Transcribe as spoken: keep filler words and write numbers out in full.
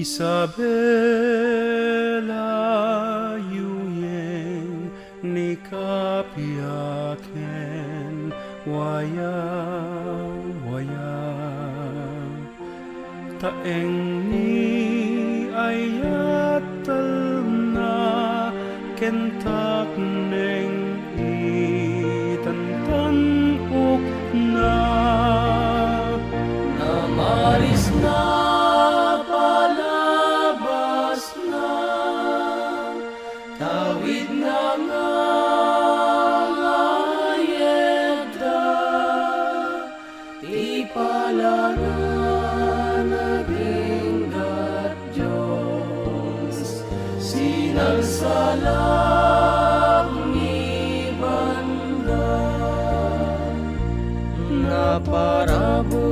Isabela, yuyeng ni kapiaken, waya, waya. Taeng ni ayat talna ken takneng itantan-okna. Namarisna, palabasna, tawidna nga ayatda, ti palana naginggat Dios, sinalsalak ni banda. Naparabur